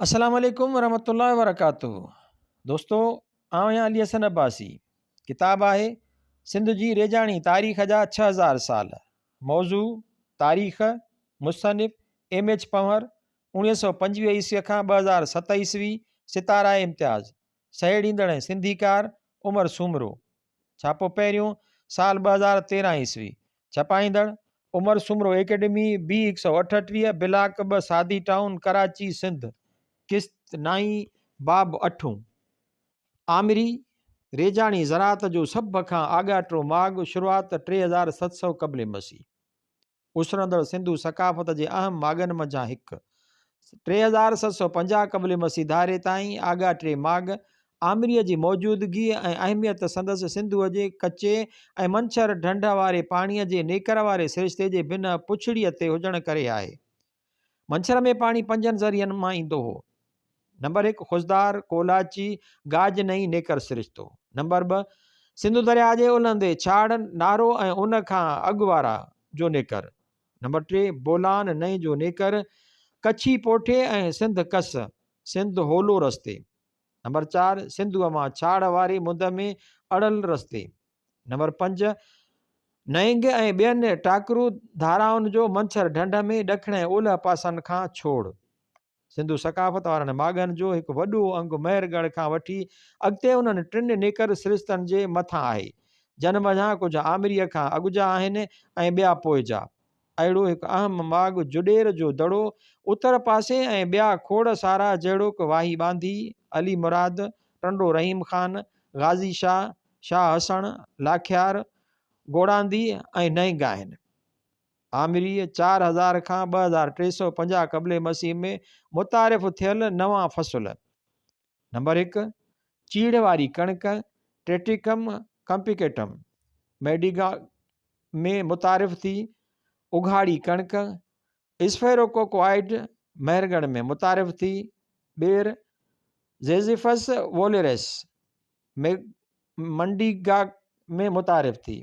السلام عليڪم ورحمة الله وبرڪاته دوستو آئون آهيان علي حسن عباسي ڪتاب آهي سنڌ جي ريجاڻي تاريخ جا 6000 سال موضوع تاريخ مصنف ايم ايڇ پنهور 1925 عيسوي کان 2007 عيسوي ستاره امتياز سهيڙيندڙ ۽ سنڌيڪار عمر سومرو ڇاپو پهريون، سال 2013 عيسوي. ڇپائيندڙ، عمر سومرو ايڪيڊمي، بي 138، بلاڪ ٻه، سادي ٽائون، ڪراچي، سنڌ. قسط نائين، باب اٺون. آمري، ريجاڻي زراعت جو سڀ کان آڳاٽو ماڳ، شروعات 3700 قبل مسيح. اسرندڙ سنڌو ثقافت جي اهم ماڳن منجهان هڪ. 3750 قبل مسيح ڌاري تائين آڳاٽي ماڳ آمريء جي موجودگيء ۽ اهميت سندس سنڌوء جي ڪچي ۽ منڇر ڍنڍ واري پاڻيء جي نيڪر واري سرشتي جي بنهه پڇڙيء تي هجڻ ڪري آهي. منڇر ۾ پاڻي پنجن ذريعن مان ايندو هو. نمبر هڪ، خضدار، ڪولاچي، گاج نئين نيڪر سرشتو. نمبر ٻه، سنڌو درياهه جي الهندي ڇاڙ، نارو ۽ ان کان اڳ وارا جو نيڪر. نمبر ٽي، بولان نئين جو نيڪر، ڪڇي پوٺي ۽ سنڌ ڪس، سنڌ هولو رستي. نمبر چار، سنڌوء مان ڇاڙ واري مند ۾ اڙل رستي. نمبر پنج، نئنگ ۽ ٻين ٽاڪرو ڌارائن جو منڇر ڍنڍ ۾ ڏکڻ ۽ اولهه پاسن کان ڇوڙ. سنڌو ثقافت وارن ماڳن جو هڪ وڏو انگ مهرڳڙهه کان وٺي اڳتي انهن ٽن نيڪر سرشتن جي مٿان آهي، جن منجهان ڪجهه آمريء کان اڳ جا آهن ۽ ٻيا پوء جا. اهڙو هڪ اهم ماڳ جڏير جو دڙو اتر پاسي ۽ ٻيا کوڙ سارا جهڙوڪ واهي ٻانڌي، علي مراد، ٽنڊو رحيم خان، غازي شاهه، شاهه حسڻ، لاکيار، گوڙاندي ۽ نئنگ آهن. آمريء 4000 کان 2350 قبل مسيح ۾ متعارف ٿيل نوان فصل، نمبر هڪ، چيڙهه واري ڪڻڪ، ٽريٽيڪم ڪمپيڪيٽم، ميڊيگا ۾ متعارف ٿي، اگهاڙي ڪڻڪ، اسفيروڪوڪوائڊ، مهرڳڙهه ۾ متعارف ٿي، ٻير، زيزيفس ووليرس، منڊيگا ۾ متعارف ٿي.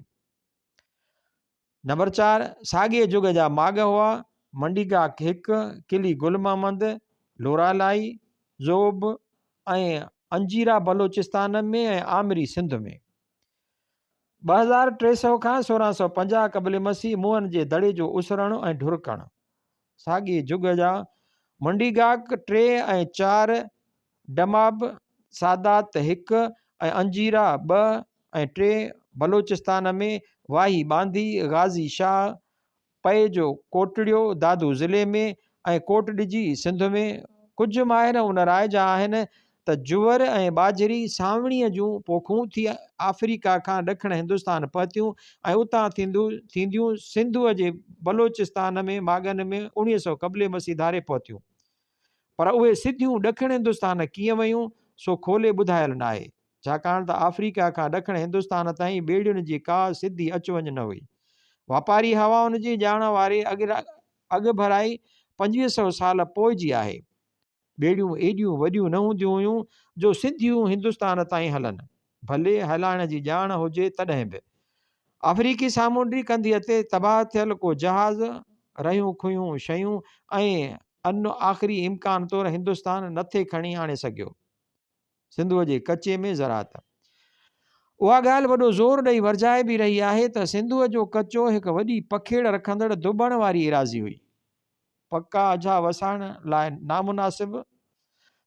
نمبر چار، ساڳئي جڳ جا ماڳ هئا، منڊيگاڪ هڪ، قلعي گل محمد، لورالائي، زوب ۽ انجيرا بلوچستان ۾ ۽ آمري سنڌ ۾. 2300 کان 1650 قبل مسيح موهن جي دڙي جو اسرڻ ۽ ڍرڪڻ. ساڳئي جڳ جا منڊيگاڪ ٽي ۽ چار، ڊماب سادات هڪ ۽ انجيرا ٻه ۽ ٽي، بلوچستان ۾ واهي ٻانڌي، غازي شاهه، پئي جو ڪوٽڙيو دادو ضلعي ۾ ۽ ڪوٽڏجي سنڌ ۾. ڪجهه ماهر ان راء جا آهن ته جوئر ۽ ٻاجهري سانوڻيء جون پوکون ٿي آفريڪا کان ڏکڻ هندستان پهتيون ۽ اتان ٿينديون سنڌوء جي بلوچستان ۾ ماڳن ۾ 1900 قبل مسيح ڌاري پهتيون. پر اهي سڌيون ڏکڻ هندستان ڪيئن ويون، سو کولي ٻڌايل ناهي، ڇاڪاڻ ته آفريڪا کان ڏکڻ هندستان تائين ٻيڙين جي ڪا سڌي اچ وڃ نه هئي. واپاري هوائن جي ڄاڻ واري اڳڀرائي 25 سئو سال پوء جي آهي. ٻيڙيون ايڏيون وڏيون نه هونديون هيون جو سڌيون هندستان تائين هلن، ڀلي هلائڻ جي ڄاڻ هجي تڏهن به. آفريقي سامونڊي ڪنڌيء تي تباهه ٿيل ڪو جهاز، رهيون کهيون شيون ۽ ان آخري امڪان طور هندستان نٿي کڻي آڻي سگهيو. سنڌوء جي ڪچي ۾ زراعت. اها ڳالهه وڏو زور ڏئي ورجائبي رهي آهي ته سنڌوء جو ڪچو هڪ وڏي پکيڙ رکندڙ ڌٻڻ واري ايراضي هئي. پکا اجها وسائڻ لاء نامناسب،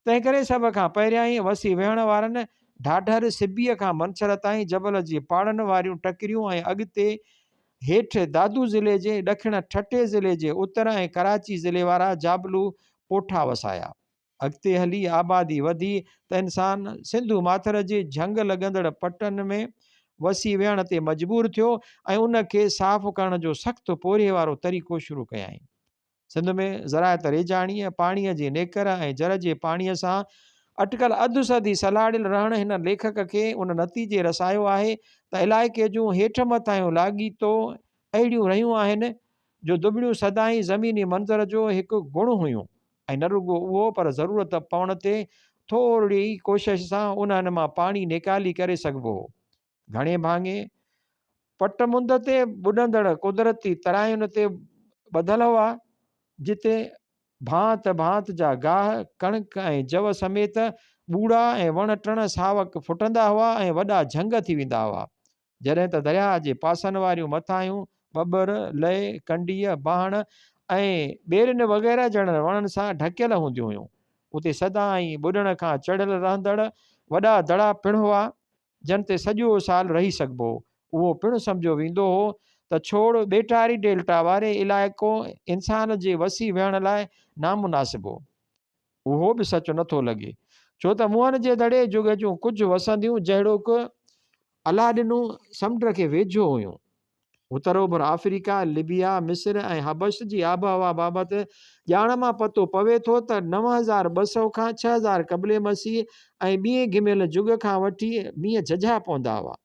تنهنڪري سڀ کان پهريائين وسي ويهڻ وارن ڍاڍر سبيء کان منڇر تائين جبل جي پاڙن واريون ٽڪريون ۽ اڳتي هيٺ دادو ضلعي جي ڏکڻ ٺٽي ضلعي جي اتر ۽ ڪراچي ضلعي وارا جابلو پوٺا وسايا. اڳتي هلي آبادي وڌي ته انسان سنڌو ماٿر جي جهنگ لڳندڙ پٽن ۾ وسي ويهڻ تي مجبور ٿيو ۽ ان کي صاف ڪرڻ جو سخت پورهيي وارو طريقو شروع ڪيائين. سنڌ ۾ زراعت ريجاڻيء، پاڻيء جي نيڪر ۽ جر جي پاڻيء سان اٽڪل اڌ صدي سلهاڙيل رهڻ هن ليکڪ کي ان نتيجي رسايو آهي ته علائقي جون هيٺ مٿاهيون لاڳيتو اهڙيون رهيون آهن جو دٻڙيون سدائين زميني منظر جو هڪ گڻ هيون. ۽ نه رڳو اهو پر ضرورت پوڻ تي ٿورڙي ڪوشش سان انهن مان پاڻي نيڪالي ڪري سگهبو هو. گهڻي ڀاڱي پٽ مند تي ٻڏندڙ قدرتي تراين تي ٻڌل هئا، جتي ڀانت ڀانت جا گاهه، ڪڻڪ ۽ جو سميت ٻوڙا ۽ وڻ ٽڻ ساوڪ ڦٽندا هئا ۽ وڏا جهنگ ٿي ويندا هئا. جڏهن ته درياهه جي پاسن واريون مٿاهيون ٻٻر، لئي، ڪنڊيء، باهڻ ۽ ٻيرين وغيره جهڙن وڻن سان ڍڪيل هونديون هيون. اتي سدائين ٻڏڻ کان چڙهيل رهندڙ وڏا دڙا پڻ هئا، جن تي سڄو سال رهي سگهبو هو. اهو پڻ سمجهيو ويندو هو ته ڇوڙ ٻيٽاري ڊيلٽا واري علائقو انسان جي وسي ويهڻ لاء نامناسب هو. اهو به سچ نه ٿو لڳي، ڇو ته موهن جي دڙي جڳ جون ڪجهه وسنديون جهڙوڪ الله ڏنو سمنڊ کي ويجهو هيون. اتر اوڀر آفريڪا، لبيا، مصر ۽ حبش جي آبهوا بابت ڄاڻ مان پتو پوي ٿو ته 9200 کان 6000 قبل مسيح ۽ ٻئين گهميل جڳ کان وٺي مينهن جهجها پوندا هئا.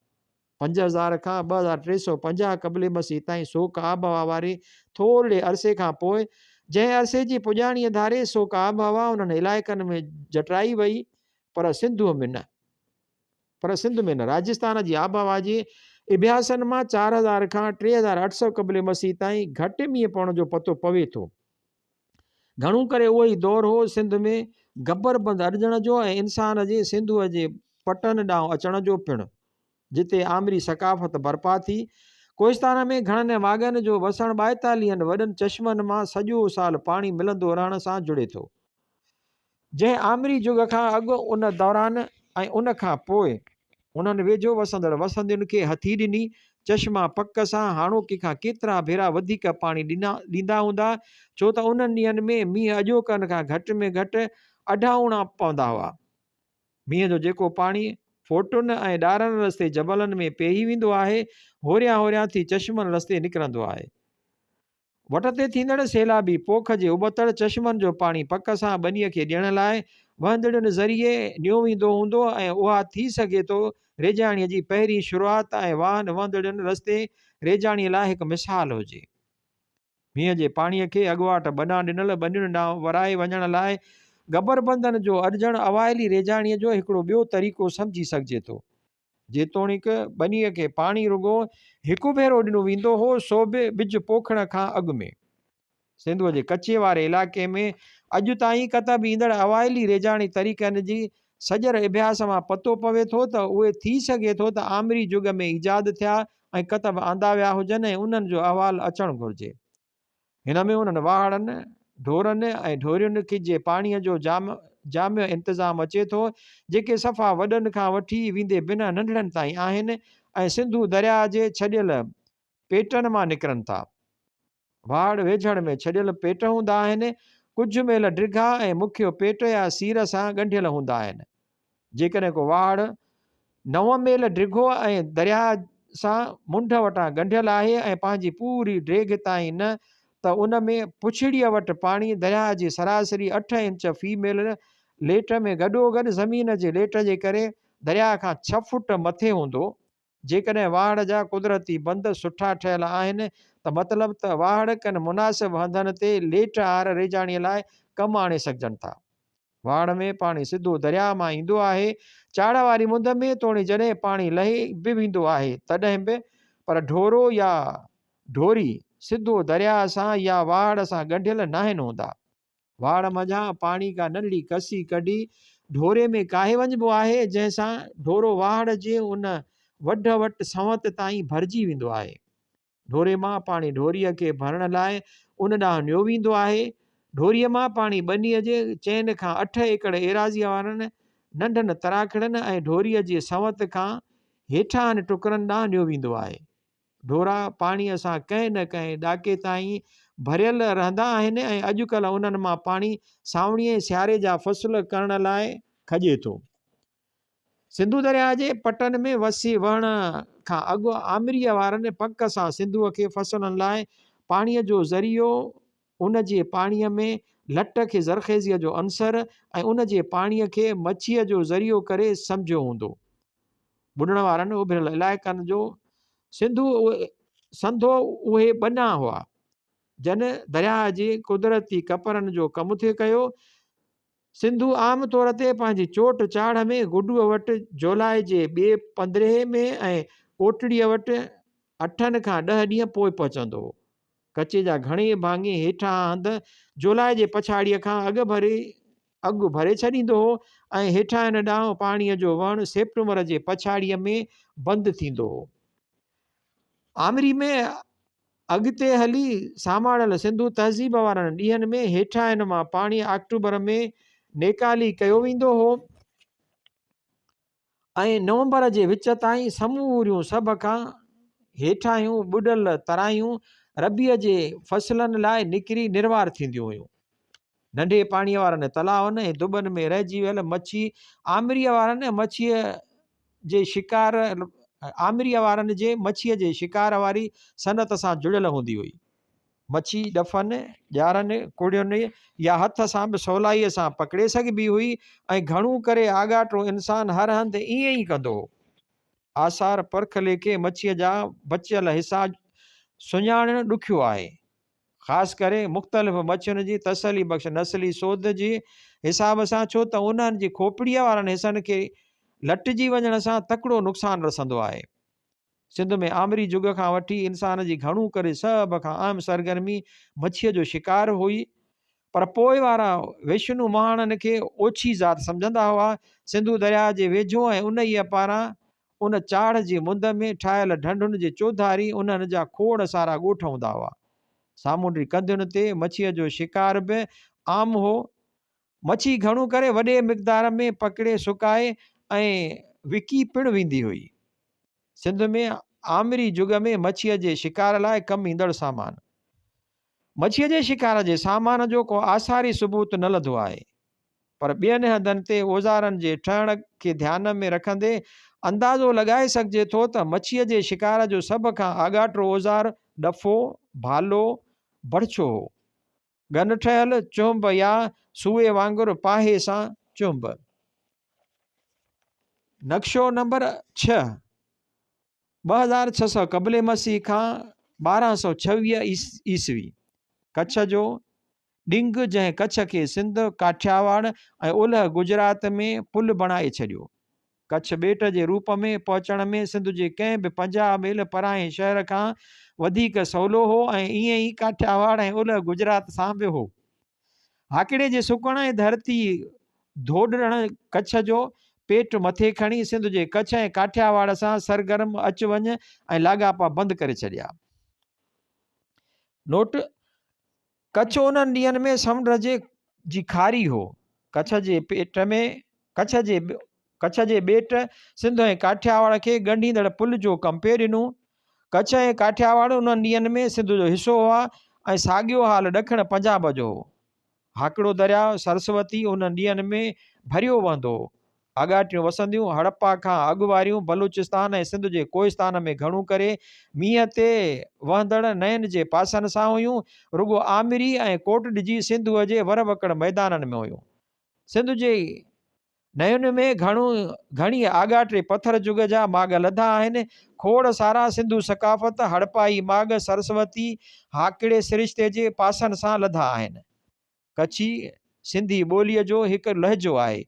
5000 کان 2350 قبل مسيح تائين سوڪ آبهوا واري ٿورڙي عرصي کان پوء، جنهن عرصي جي پڄاڻيء ڌاري سوڪ آبهوا انهن علائقن ۾ جٽرائي وئي، پر سنڌوء ۾ نه. پر سنڌ ۾ نه. راجستان جي آبهوا جي اڀياسن مان 4000 کان 3800 قبل مسيح تائين گهٽ مينهن پوڻ جو پتو پوي ٿو. گهڻو ڪري اهو ئي دور هو سنڌ ۾ گبر بند اڏجڻ جو ۽ انسان جي سنڌوء جي پٽن ڏانهن اچڻ جو پڻ، جتي آمري ثقافت برپا ٿي. ڪوهستان ۾ گهڻن واڳن جو وسڻ ٻائيتاليهن وڏن چشمن مان سڄو سال پاڻي ملندو رهڻ سان جڙي ٿو. جنهن آمري جڳ کان اڳ، ان دوران ۽ ان کان پوء انهن ويجهو وسندڙ وسندين کي هٿي ڏني. چشما پڪ سان هاڻوڪي کان ڪيترا ڀيرا وڌيڪ پاڻي ڏيندا هوندا، ڇو ته انهن ڏينهن ۾ مينهن اڄوڪن کان گهٽ ۾ گهٽ اڍائوڻا پوندا هئا. مينهن جو جيڪو پاڻي ڦوٽن ۽ ڏارن رستي جبلن ۾ پيهي ويندو آهي، هوريان هوريان ٿي چشمن رستي نڪرندو آهي. وٽ تي ٿيندڙ سيلابي پوک جي ابتڙ چشمن جو پاڻي پڪ سان ٻنيء کي ڏيڻ لاء وهندڙين ذريعي نيو ويندو هوندو ۽ اها ٿي سگهي ٿو ريجاڻيء جي پهرين شروعات ۽ واهن وهندڙين رستي ريجاڻيء لاء هڪ مثال هجي. مينهن جي پاڻيء کي اڳواٽ ٻڏان ڏنل ٻنين ڏانهن ورائي وڃڻ لاء گبربندن جو اڏجڻ اوائلي ريجاڻيء جو هڪڙو ٻيو طريقو سمجهي سگهجي ٿو. جيتوڻيڪ ٻنيء کي پاڻي رڳو هڪ ڀيرو ڏنو ويندو هو، سو به ٻج پوکڻ کان اڳ ۾. سنڌوء جي ڪچي واري علائقي ۾ اڄ تائين ڪتب ايندڙ اوائلي ريجاڻي طريقن جي سڄر اڀياس مان پتو پوي ٿو ته اهي ٿي سگهي ٿو ته آمري جڳ ۾ ايجاد ٿيا ۽ ڪتب آندا ويا هجن ۽ انهن جو احوال اچڻ گهرجي. هن ۾ انهن واهڙن، ڍورن ۽ ڍورين جي پاڻيء جو جامع انتظام اچي ٿو، جيڪي صفا وڏن کان وٺي ويندي بنهه ننڍڙن تائين آهن ۽ سنڌو درياهه جي ڇڏيل پيٽن مان نڪرن ٿا. واهڙ ويجهڙ ۾ ڇڏيل پيٽ هوندا آهن، ڪجهه ميل ڊگها ۽ مکيو پيٽ يا سير سان ڳنڍيل هوندا آهن. جيڪڏهن ڪو واهڙ نو ميل ڊگهو ۽ درياهه سان منڍ وٽان ڳنڍيل آهي ۽ پنهنجي پوري ڊيگهه تائين نه ته ان ۾ پڇڙيء وٽ پاڻي درياهه جي سراسري اٺ انچ في ميل ليٽ ۾ گڏوگڏ زمين جي ليٽ جي ڪري درياهه کان ڇهه فوٽ مٿي هوندو. جيڪڏهن واهڙ جا قدرتي بند سٺا ٺهيل آهن ته مطلب ته واهڙ ڪن مناسب هنڌن تي ليٽ آر ريجاڻيء لاء ڪم آڻي سگهجن ٿا. واڙ ۾ پاڻي سڌو درياهه مان ايندو آهي. چاڙهه واري مند ۾ توڻي جڏهن پاڻي لهي به ويندو آهي تڏهن به پر ڍورو يا ڍوري سڌو درياهه سان يا واهڙ سان ڳنڍيل ناهن هوندا. واڙ منجهان پاڻي ڪا ننڍڙي ڪسي ڪڍي ڍوري ۾ ڪاهي وڃبو آهي جنهن سان ڍورو واهڙ جي ان وڍ وٽ سنوت تائين ڀرجي ويندو آهي. ڍوري مان پاڻي ڍوريء کي ڀرڻ لاء ان ڏانهن نيو ويندو آهي. ڍوريء مان پاڻي ٻنيء جي چئن کان اٺ ايڪڙ ايراضيء وارن ننڍن تراکڙن ۽ ڍوريء جي سنوت کان هيٺاهن ٽڪرن ڏانهن نيو ويندو آهي. ڍورا پاڻيء سان ڪنهن نه ڪنهن ڏاڪي تائين ڀريل رهندا آهن ۽ اڄڪلهه انهن مان پاڻي سانوڻيء ۽ سياري جا فصل ڪرڻ لاء کڄي ٿو. سنڌو درياهه جي پٽن ۾ وسي وهڻ کان اڳ آمريء وارن پڪ سان سنڌوء کي فصلن لاء پاڻيء جو ذريعو، ان جي پاڻيء ۾ لٽ کي زرخيزيء جو عنصر ۽ ان جي پاڻيء کي مڇيء جو ذريعو ڪري سمجهيو هوندو. ٻڏڻ وارن اڀريل علائقن جو سنڌو سنڌو اهي ٻنا هئا، جن درياهه جي قدرتي ڪپرن جو ڪم ٿي ڪيو. سنڌو عام طور تي پنهنجي چوٽ چاڙهه ۾ گڊوء وٽ جولاء جي ٻئي پندرهين ۾ ۽ ڪوٽڙيء وٽ اٺن کان ڏهه ڏينهن پوء پهچندو هو. ڪچي جا گهڻي ڀاڱي هيٺاهان هنڌ جولاء جي پڇاڙيء کان اڳ ڀري اڳ ڀري ڇڏيندو هو ۽ هيٺاهين ڏانهن پاڻيء جو وهڻ سيپٽمبر جي پڇاڙيء ۾ بند ٿيندو هو. آمري ۾ اڳتي هلي ساماڻيل سنڌو تهذيب وارن ڏينهن ۾ هيٺاهين مان پاڻي آڪٽوبر ۾ نيڪالي ڪيو ويندو هو ۽ نومبر جي وچ تائين سموريون سڀ کان هيٺاهيون ٻڏل ترايون ربيع جي فصلن لاء نڪري نروار ٿينديون هيون. ننڍي پاڻيء وارن تلاون ۽ دٻن ۾ رهجي ويل مڇي آمريء وارن مڇيء جي شڪار آمريء وارن جي مڇيء جي شڪار واري صنعت سان جڙيل هوندي هئي. مڇي ڏڦن، ڄارن، ڪڙين يا هٿ سان به سولائيء سان پڪڙي سگهبي هئي ۽ گهڻو ڪري آڳاٽو انسان هر هنڌ ائين ئي ڪندو هو. آثار پرک ليکي مڇيء جا بچيل حصا سڃاڻڻ ڏکيو آهي. خاص ڪري مختلف مڇين جي تسلي بخش نسلي سوڌ جي حساب سان ڇو ته انهن جي کوپڙيء وارن حصن کي لٽجي وڃڻ سان تڪڙو نقصان رسندو آهي. سنڌ ۾ آمري جڳ کان وٺي انسان جي گهڻو ڪري سڀ کان اهم سرگرمي مڇيء جو شڪار هئي، پر پوء وارا ويشنو مهاڻن کي اوڇي ذات سمجهندا هئا. سنڌو درياهه جي ويجهو ۽ انهيء پاران ان چاڙهه جي مند ۾ ٺاهيل ڍنڍن جي چوڌاري انهن جا کوڙ سارا ڳوٺ هوندا هئا. سامونڊي ڪنڌين تي مڇيء جو شڪار به عام هو. مڇي گهڻو ڪري وڏي مقدار ۾ پڪڙي سڪائي ۽ وڪي پڻ ويندي هئي. سنڌ ۾ آمري جڳ ۾ مڇيء جي شڪار لاء ڪم ايندڙ سامان. مڇيء جي شڪار جي سامان جو ڪو آثاري ثبوت نه لڌو آهي، پر ٻين هنڌن تي اوزارن جي ٺهڻ کي ڌيان ۾ رکندي اندازو لڳائي سگهجي ٿو ته مڇيء جي شڪار جو سڀ کان آڳاٽو اوزار ڏڦو، ڀالو، بڙڇو هو. ڳن ٺهيل چهنب يا سوئي وانگر پاهي سان چهنب. نقشو نمبر 6، 2600 قبل مسيح کان 1226 عيسوي، ڪڇ جو ڏنگ جنهن ڪڇ کي سنڌ، ڪاٺياواڙ ۽ اولهه گجرات ۾ پل بڻائي ڇڏيو. ڪڇ ٻيٽ جي روپ ۾ پهچڻ ۾ سنڌ جي ڪنهن به 50 ميل پرانهين شهر کان وڌيڪ سولو هو ۽ ائين ئي ڪاٺياواڙ ۽ اولهه گجرات سان به هو. هاڪڙي جي سڪڻ ۽ ڌرتي ڌوڏڻ ڪڇ جو پيٽ مٿي کڻي سنڌ جي ڪڇ ۽ ڪاٺياواڙ سان سرگرم اچ وڃ ۽ لاڳاپا بند ڪري ڇڏيا. نوٽ، ڪڇ انهن ڏينهن ۾ سمنڊ جي جي کاري هو. ڪڇ جي پيٽ ۾ ڪڇ جي ڪڇ جي ٻيٽ سنڌ ۽ ڪاٺياواڙ کي ڳنڍيندڙ پل جو ڪم پئي ڏنو. ڪڇ ۽ ڪاٺياواڙ انهن ڏينهن ۾ سنڌ جو حصو هئا ۽ ساڳيو حال ڏکڻ پنجاب جو هو. هاڪڙو درياء، سرسوتي، انهن ڏينهن ۾ ڀريو وهندو هو. آڳاٽيون وسنديون هڙپا کان اڳ واريون بلوچستان ۽ سنڌ جي ڪوهستان ۾ گهڻو ڪري مينهن تي وهندڙ نئن جي پاسن سان هيون، رڳو آمري ۽ ڪوٽڏجي سنڌوء جي ور وڪڙ ميدانن ۾ هيون. سنڌ جي نئن ۾ گهڻو گهڻي آڳاٽي پٿر جڳ جا ماڳ لڌا آهن. کوڙ سارا سنڌو ثقافت، هڙپائي ماڳ، سرسوتي، هاڪڙي سرشتي جي پاسن سان لڌا آهن. ڪڇي سنڌي ٻوليء جو هڪ لهجو آهي،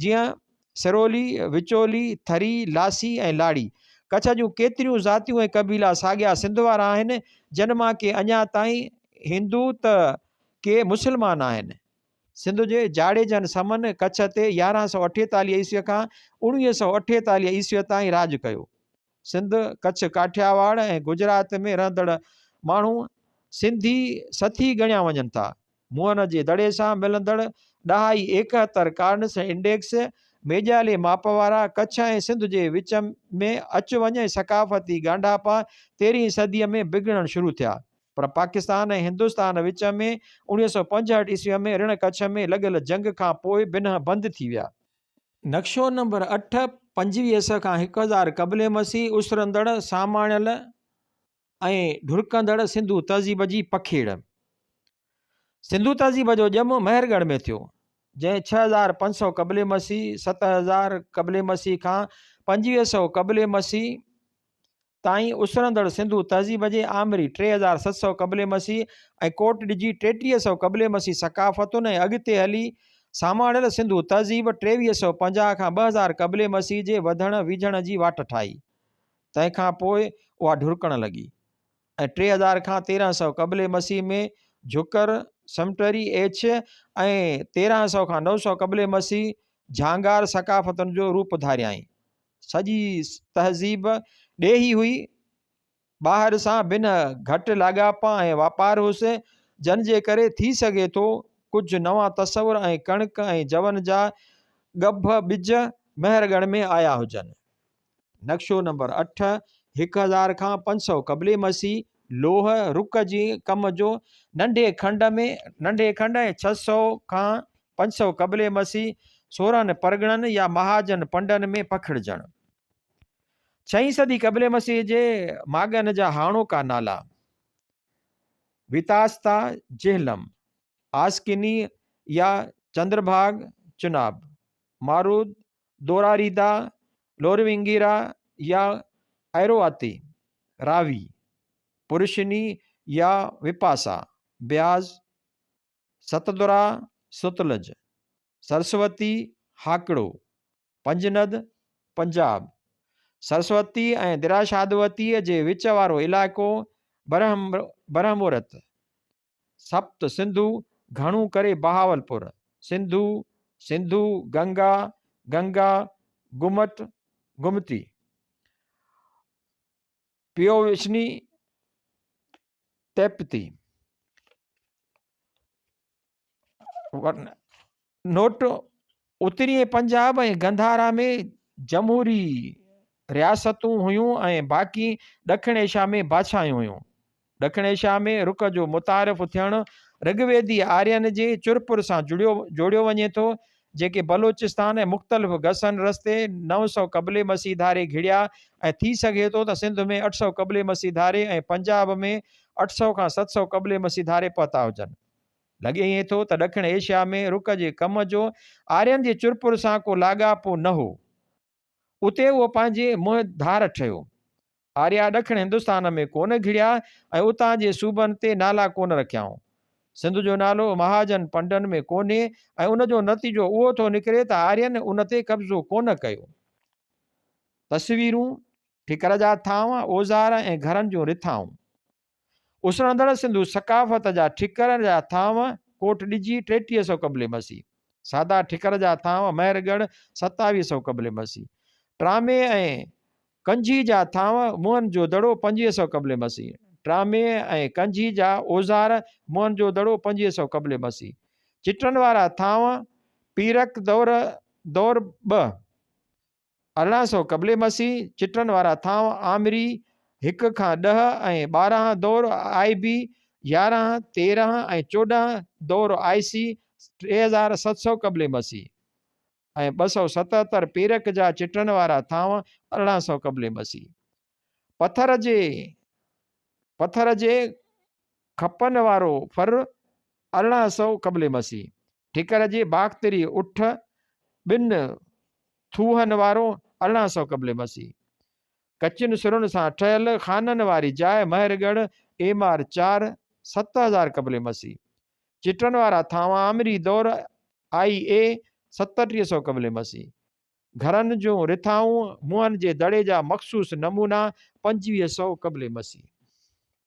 جيئن سرولي، وچولي، ٿري، لاسي ۽ لاڙي. ڪڇ جون ڪيتريون ذاتيون ۽ قبيلا ساڳيا سنڌ وارا آهن، جن مان ڪي اڃا تائين هندو ته ڪي مسلمان آهن. سنڌ جي جاڙيجن سمن ڪڇ تي 1148 عيسويء کان 1948 عيسويء تائين راڄ ڪيو. سنڌ، ڪڇ، ڪاٺياواڙ ۽ گجرات ۾ رهندڙ ماڻهو سنڌي سٿي ڳڻيا وڃن ٿا. موهن جي دڙي سان ملندڙ ڏهائي 71 ڪارنس انڊيڪس ميڄالي ماپ وارا ڪڇ ۽ سنڌ جي وچ ۾ اچ وڃ ۽ ثقافتي ڳانڍاپا تيرهين صديء ۾ بگڙڻ شروع ٿيا. پر پاڪستان ۽ هندستان وچ ۾ 1965 عيسويء ۾ رڻ ڪڇ ۾ لڳل جنگ کان پوء بنهه بند ٿي ويا. نقشو نمبر 8، 25 سئو کان 1000 قبل مسيح اسرندڙ، ساماڻيل ۽ ڍرڪندڙ سنڌو تهذيب جي پکيڙ. سنڌو تهذيب جو ڄم مهرڳڙهه ۾ ٿيو، جنهن 6500 قبل مسيح، 7000 قبل مسيح کان 2500 قبل مسيح تائين اسرندڙ سنڌو تهذيب جي آمري 3700 قبل مسيح ۽ ڪوٽ ڏجي 3300 قبل مسيح ثقافتن ۽ اڳتي هلي ساماڻيل سنڌو تهذيب 2350 کان 2000 قبل مسيح جي وڌڻ ويجهڻ جي واٽ ٺاهي. تنهن کان پوء اها ڍرڪڻ لڳي. ۽ 3000 کان 1300 قبل مسيح ۾ جھڪر، سمٽري ايڇ، ۽ 1300 کان 900 قبل مسيح جھانگار ثقافتن جو روپ ڌاريائين. سڄي تهذيب ڏيهي هئي. ٻاهر سان بنهه گهٽ لاڳاپا ۽ واپار هيس، جن جي ڪري ٿي سگهي ٿو ڪجهه نوان تصور ۽ ڪڻڪ ۽ جون جا ڳڀ ٻج مهرڳڙهه ۾ آيا هجن. نقشو نمبر اٺ، 1000 کان 500 قبل مسيح، لوهه، رڪ جي ڪم جو ننڍي کنڊ ۾ ننڍي کنڊ ۽ 600 کان 500 قبل مسيح 16 پرڳڻن يا مهاجن پنڊن ۾ پکڙجڻ. ڇهين صدي قبل مسيح جي ماڳن جا هاڻوڪا نالا، وتاستا جهلم، آسڪني يا چندرڀاڳ چناب، مارود، دوراريدا، لوروينگيرا يا ايرواتي، راوي، پرشني يا وپاسا، بياز، ستدرا، ستلج، سرسوتي، هاڪڙو، پنجند، پنجاب، سرسوتي ۽ دراشادوتيء جي وچ وارو علائقو برهمورت، سپت سنڌو، گهڻو ڪري بهاولپور، سنڌو، سنڌو، گنگا، گنگا، گمٽ، گمتي، پيوشني، تيپتي. نوٽ، اترئين پنجاب ۽ گنڌارا ۾ جمهوري رياستون هيون ۽ باقي ڏکڻ ايشيا ۾ بادشاهيون هيون. ڏکڻ ايشيا ۾ رڪ جو متعارف ٿيڻ رگويدي آرين جي چرپر سان جوڙيو وڃي ٿو، جيڪي بلوچستان ۽ مختلف گسن رستي 900 قبل مسيح ڌاري گهڙيا ۽ ٿي سگهي ٿو ته سنڌ ۾ 800 قبل مسيح ڌاري ۽ پنجاب ۾ 800 کان 700 قبل مسيح ڌاري پهتا هجن. لڳي ائين ٿو ته ڏکڻ ايشيا ۾ رڪ جي ڪم جو آرين جي چرپر سان ڪو لاڳاپو نه هو. اتي اهو پنهنجي منهن ڌار ٺهيو. آريا ڏکڻ هندستان ۾ ڪونه گهڙيا ۽ اتان جي صوبن تي نالا ڪونه رکيائون. سنڌ جو نالو مهاجن پنڊن ۾ ڪونهي ۽ ان جو نتيجو اهو ٿو نڪري ته آرين ان تي قبضو ڪونه ڪيو. تصويرون، ٺڪر جا ٿانو، اوزار ۽ گهرن جون رٿائون. اسرندڙ سنڌو ثقافت جا ٺڪر جا ٿانو، ڪوٽ ڏجي، 3300 قبل مسيح. سادا ٺڪر جا ٿانو، مهرڳڙهه، 2700 قبل مسيح. ٽرامي ۽ ڪنجهي جا ٿانو، موهن جو دڙو، 2500 قبل مسيح. ٽرامي ۽ ڪنجهي جا اوزار، موهن جو دڙو، 2500 قبل مسيح. چٽن وارا ٿانو، پيرڪ دور، دور ٻه. 1800 قبل مسيح، چٽن وارا ٿانو، آمري، هڪ کان ڏهه ۽ 12 دور آء بي، 11، 13 ۽ 14 دور آء سي، 3700 قبل مسيح ۽ 277 پيرڪ جا چٽن وارا ٿانو، 1800 قبل مسيح. پٿر جي پٿر جي کپن وارو ڦر، 1800 قبل مسيح. ٺڪر جي باختري اٺ، ٻن ٿوهن وارو، 1800 قبل مسيح. ڪچين سرن سان ٺهيل خانن واري جاء مهرڳڙهه، ايم آر چار، 7000 قبل مسيح. چٽن وارا ٿانو آمري دور، آء اي، 3700 قبل مسيح. گهرن جون رٿائون، موهن جي دڙي جا مخصوص نمونا، 2500 قبل مسيح.